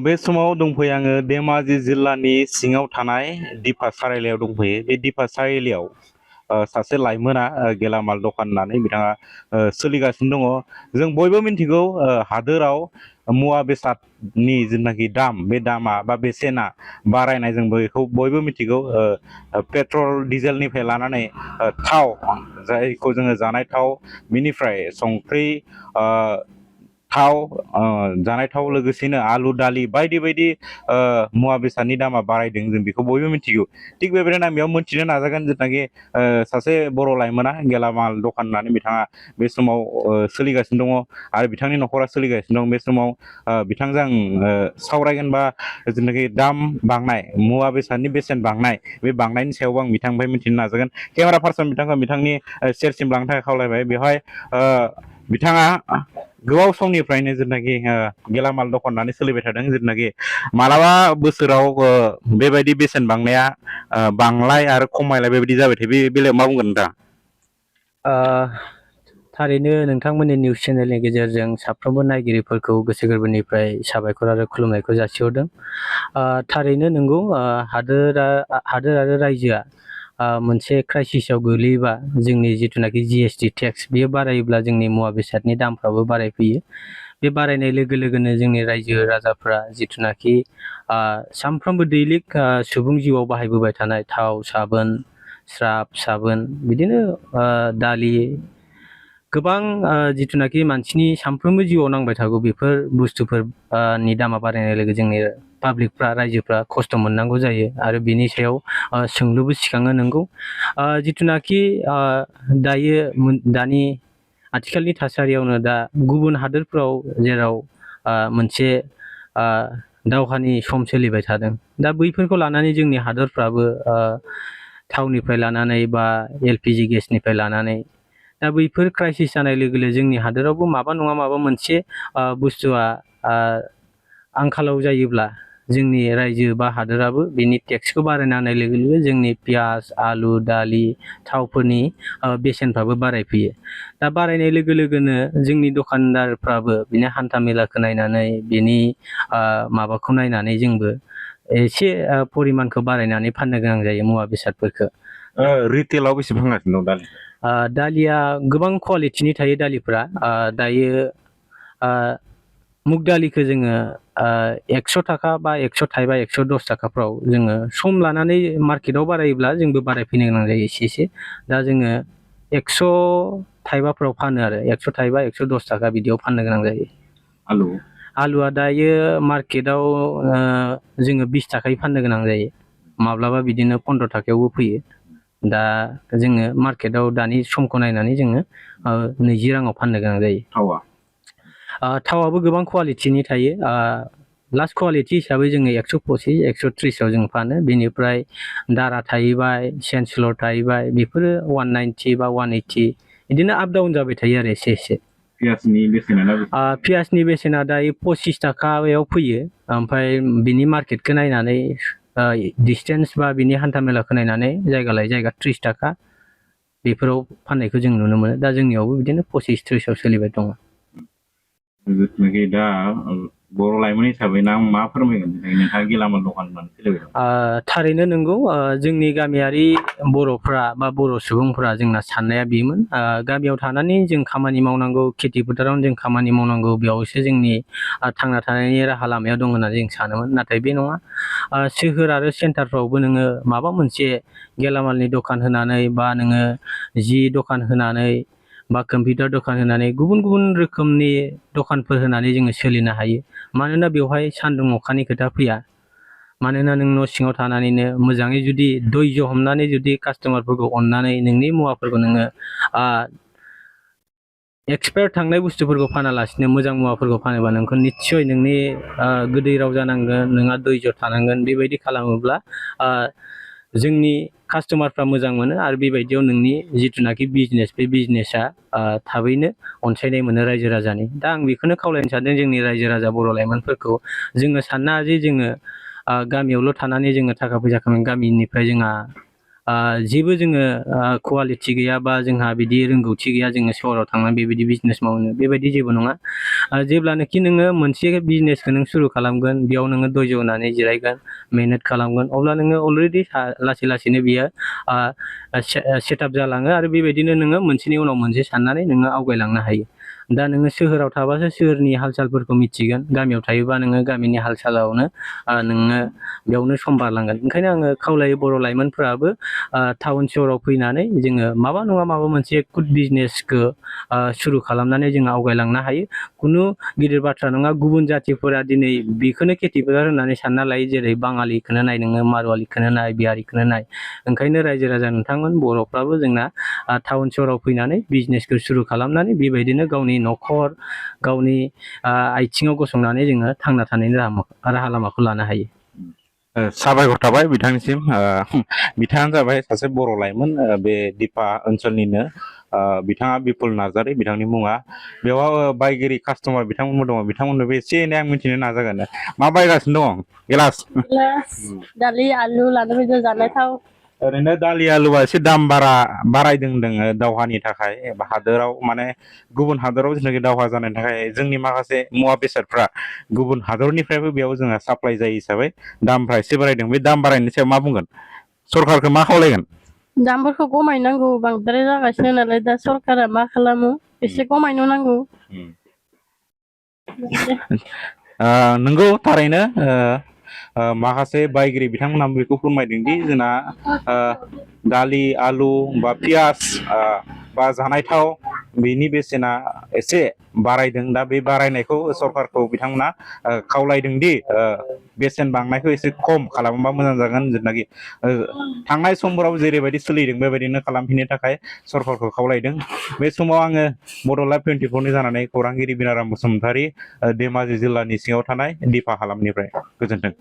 बे समाव दंफैयो आङो धेमाजि जिल्लानि सिङाव थानाय दिफा सारायलायाव दंफैयो। बे दिफा सारायलायाव सासे लाइमोना गेलामाल दखान होनानै बिथाङा सोलिगासिनो दङ। जों बयबो मिन्थिगौ हादोराव मुवा बेसादनि जिथुनाखि दाम, बे दामा बा बेसेना बारायनाय जों बेखौ बयबो मिथिगौ। पेट्रल डिजेलनिफ्राय लानानै थाव, जायखौ जोङो जानाय थाव, बिनिफ्राय संख्रि, थाव, जानाय थाव, लोगोसेनो आलु दालि बायदि बायदि मुवा बेसादनि दामा बारायदों, जों बेखौ बयबो मिथिगौ। थिग बेबायदिनो आं बेयाव मोनथिनो नाजागोन जिथुनाखि सासे बर' लाइमोना गेलामाल दखान होनानै बिथाङा बे समाव सोलिगासिनो दङ आरो बिथांनि न'खरा सोलिगासिनो दं। बे समाव बिथांजों आं सावरायगोन बा जिथुनाखि दाम बांनाय, मुवा बेसादनि बेसेन बांनाय, बे बांनायनि सायावबो आं बिथांनिफ्राय मिथिनो नाजागोन। केमेरा पार्सन बिथांखौ बिथांनि सेरसिम लांनो थाखाय खावलायबाय। बेवहाय बिथाङा गोबाव समनिफ्रायनो जिथुनाखि गेलामाल दखान होनानै सोलिबाय थादों। जिथुनाखि मालाबा बोसोराव बेबायदि बेसेन बांनाया बांलाय आरो खमायलाय बेबायदि जाबाय थायो। बे बेलायाव मा बुंगोन नोंथाङा? थारैनो नोंथांमोननि निउस चेनेलनि गेजेरजों साफ्रोमबो नायगिरिफोरखौ गोसो गोरबोनिफ्राय साबायखर आरो खुलुमनायखौ जासिहरदों। थारैनो नंगौ, हादोर आरो रायजोआ मोनसे क्राइसिसआव गोग्लैयोबा जोंनि जिथुनाखि GST टेक्स बेयो बारायोब्ला जोंनि मुवा बेसादनि दामफ्राबो बारायफैयो। बे बारायनाय लोगो लोगोनो जोंनि रायजो राजाफ्रा जिथुनाखि सानफ्रोमबो दैलिक सुबुं जिउआव बाहायबोबाय थानाय थाव, साबोन, स्राब, साबोन, बिदिनो दालि, गोबां जिथुनाखि मानसिनि सानफ्रोमबो जिउआव नांबाय थागौ बेफोर बुस्थुफोरनि दामा बारायनाय लोगो जोंनि पाब्लिकफ्रा, रायजोफ्रा खस्थ' मोननांगौ जायो आरो बिनि सायाव सोंलुबो सिखाङो। नंगौ, जिथुनाखि दानि आथिखालनि थासारियावनो दा गुबुन हादोरफ्राव जेराव मोनसे दावहानि सम सोलिबाय थादों, दा बैफोरखौ लानानै जोंनि हादरफ्राबो थावनिफ्राय लानानै बा LPG गेसनिफ्राय लानानै दा बैफोर क्राइसिस जानाय लोगो लोगो जोंनि हादोरावबो माबा नङा माबा मोनसे बुस्थुआ आंखालाव जायोब्ला जोंनि रायजो बा हादोराबो बिनि टेक्सखौ बारायना होनाय लोगो लोगो जोंनि पियाज, आलु, दालि, थावफोरनि बेसेनफ्राबो बारायफैयो। दा बारायनाय लोगो लोगोनो जोंनि दखानदारफ्राबो बिनि हान्था मेलाखौ नायनानै, बिनि माबाखौ नायनानै जोंबो एसे परिमानखौ बारायनानै फाननो गोनां जायो मुवा बेसादफोरखौ। रिटेलाव बेसे फानगासिनो दं दालि? दालिया गोबां कुवालिटिनि थायो दालिफ्रा। दायो मुग दालिखौ जोङो 100 थाखा बा 100 थाइबा 110 थाखाफ्राव जोङो सम लानानै मार्केटाव बारायोब्ला जोंबो बारायफैनो गोनां जायो एसे एसे। दा जोङो 100 थाइबाफ्राव फानो आरो 100 थाइबा 110 थाखा बिदियाव फाननो गोनां जायो। आलुआ दायो मार्केटाव जोङो 20 थाखायै फाननो गोनां जायो, माब्लाबा बिदिनो 15 थाखायावबो फैयो। दा जोङो मार्केटाव दानि समखौ नायनानै जोङो 20 राङाव फाननो गोनां जायो। थावाबो गोबां कुवालिटिनि थायो। लास्ट कुवालिटि हिसाबै जोङो 125, 130आव जों फानो। बेनिफ्राय दारा थाहैबाय, सेन्सलर थाहैबाय, बेफोरो 190 बा 180 बिदिनो आप डाउन जाबाय थायो आरो एसे एसे। पियासनि बेसेना दायो 25 थाखायाव फैयो। ओमफ्राय बिनि मार्केटखौ नायनानै डिसटेन्स बा बिनि हान्था मेलाखौ नायनानै जायगा लायै जायगा 30 थाखा बेफोराव फाननायखौ जों नुनो मोनो। दा जोंनियावबो बिदिनो 25-30आव सोलिबाय दङ। जिथुनाखि दा बर' लाइमोन हिसाबै मा फोरमायगोन नोंथाङा गेलामाल दखान होनानै सोलिबाय दं? थारैनो नंगौ, जोंनि गामियारि बर'फ्रा बा बर' सुबुंफ्रा जोंना साननाया बेमोन, गामियाव थानानै जों खामानि मावनांगौ, खेथि फोथारावनो जों खामानि मावनांगौ, बेयावसो जोंनि थांना थानायनि राहा लामाया दं होननानै जों सानोमोन। नाथाय बे नङा, सोहोर आरो सेन्टारफ्रावबो नोङो माबा मोनसे गेलामालनि दखान होनानै बा नोङो जि दखान होनानै बा कम्पिउटार दखान होनानै गुबुन गुबुन रोखोमनि दखानफोर होनानै जोङो सोलिनो हायो। मानोना बेवहाय सान्दुं अखानि खोथा फैया। मानोना नों न' सिङाव थानानैनो मोजाङै जुदि धैर्य हमनानै जुदि कास्ट'मारफोरखौ अननानै नोंनि मुवाफोरखौ नोङो एक्सपायार थांनाय बुस्थुफोरखौ फानालासिनो मोजां मुवाफोरखौ फानोबा नोंखौ निस्सय नोंनि गोदै राव जानांगोन, नोंहा धैर्य थानांगोन। बेबायदि खालामोब्ला जोंनि कास्ट'मारफ्रा मोजां मोनो आरो बेबायदियाव नोंनि जिथुनाखि बिजनेस, बे बिजनेसा थाबैनो अनसायनाय मोनो रायजो राजानि। दा आं बेखौनो खावलायनो सानदों जोंनि रायजो राजा बर' लाइमोनफोरखौ, जोङो साननाङा जे जोङो गामियावल' थानानै जोङो थाखा फैसा खामायगोन, गामिनिफ्राय जोंहा जेबो जोङो कुवालिटि गैया बा जोंहा बिदि रोंगौथि गैया जोङो सहराव थांनानै बेबायदि बिजनेस मावनो बेबायदि जेबो नङा। जेब्लानोखि नोङो मोनसे बिजनेसखौ नों सुरु खालामगोन बेयाव नोङो धैर्य होनानै जिरायगोन मेहनत खालामगोन अब्ला नोङो अलरेडि लासै लासैनो बियो सेटआप जालाङो आरो बेबायदिनो नोङो मोनसेनि उनाव मोनसे साननानै नोङो आवगायलांनो हायो। दा नोङो सोहोराव थाबासो सोहोरनि हाल सालफोरखौ मिथिगोन गामियाव थायोबा नोङो गामिनि हाल सालावनो नोङो बेयावनो सम बारलांगोन। ओंखायनो आङो खावलायो बर' लाइमोनफोराबो टाउन सहराव फैनानै जोङो माबा नङा माबा मोनसे गुड बिजनेसखौ सुरु खालामनानै जोङो आवगायलांनो हायो। खुनु गिदिर बाथ्रा नङा। गुबुन जाथिफोरा दिनै बेखौनो खेथिफोर होननानै सानना लायो जेरै बाङालिखौनो नाय नोङो मारवालिखौनो नाय बिहारिखौनो नाय। ओंखायनो रायजो राजा नोंथांमोन बर'फ्राबो जोंना टाउन सहराव फैनानै बिजनेसखौ सुरु खालामनानै बेबायदिनो गावनि न'खर गावनि आथिङाव गसंनानै जोङो थांना थानायनि राहा लामाखौ लानो हायो। साबायखर थाबाय बिथांनिसिम। बिथाङानो जाबाय सासे बर' लाइमोन बे दिफा ओनसोलनिनो। बिथाङा बिपुल नार्जारि बिथांनि मुङा। बेवहाय बायगिरि कास्टमार बिथांमोनबो दङ बिथांमोननोबो एसे एनै आं मिथिनो नाजागोन। मा बायगासिनो दं? गिलास दालि आलु लानो फैदों जानाय थाव। ओरैनो दालि आलुआ एसे दाम बारायदों होनदों दावहानि थाखाय एबा हादोराव माने गुबुन हादोराव जेनाखि दावहा जानायनि थाखाय जोंनि माखासे मुवा बेसादफ्रा गुबुन हादरनिफ्रायबो बेयाव जोंहा साप्लाय जायो हिसाबै दामफ्रा एसे बारायदों। बे दाम बारायनायनि सायाव मा बुंगोन? सरखारखौ मा खावलायगोन? दामफोरखौ खमायनांगौ बांद्राय जागासिनो नालाय दा सरकारा मा खालामो एसे खमायनो नांगौ। नंगौ थारैनो माखासे बायगिरि बिथांमोनहा बेखौ फोरमायदोंदि जोंना दालि आलु बा पियास बा जानाय थाव बेनि बेसेना एसे बारायदों। दा बे बारायनायखौ सरखारखौ बिथांमोना खावलायदों दि बेसेन बांनायखौ एसे खम खालामोबा मोजां जागोन। जेनाखि थांनाय समफोराव जेरैबायदि सोलिदों बेबायदिनो खालामफिननो थाखाय सरखारखौ खावलायदों। बे समाव आङो बर' लाइभ 24 जानानै खौरांगिरि बिनाराम बसुमतारी धेमाजि जिल्लानि सिङाव थानाय दिफा हालामनिफ्राय गोजोन्थों।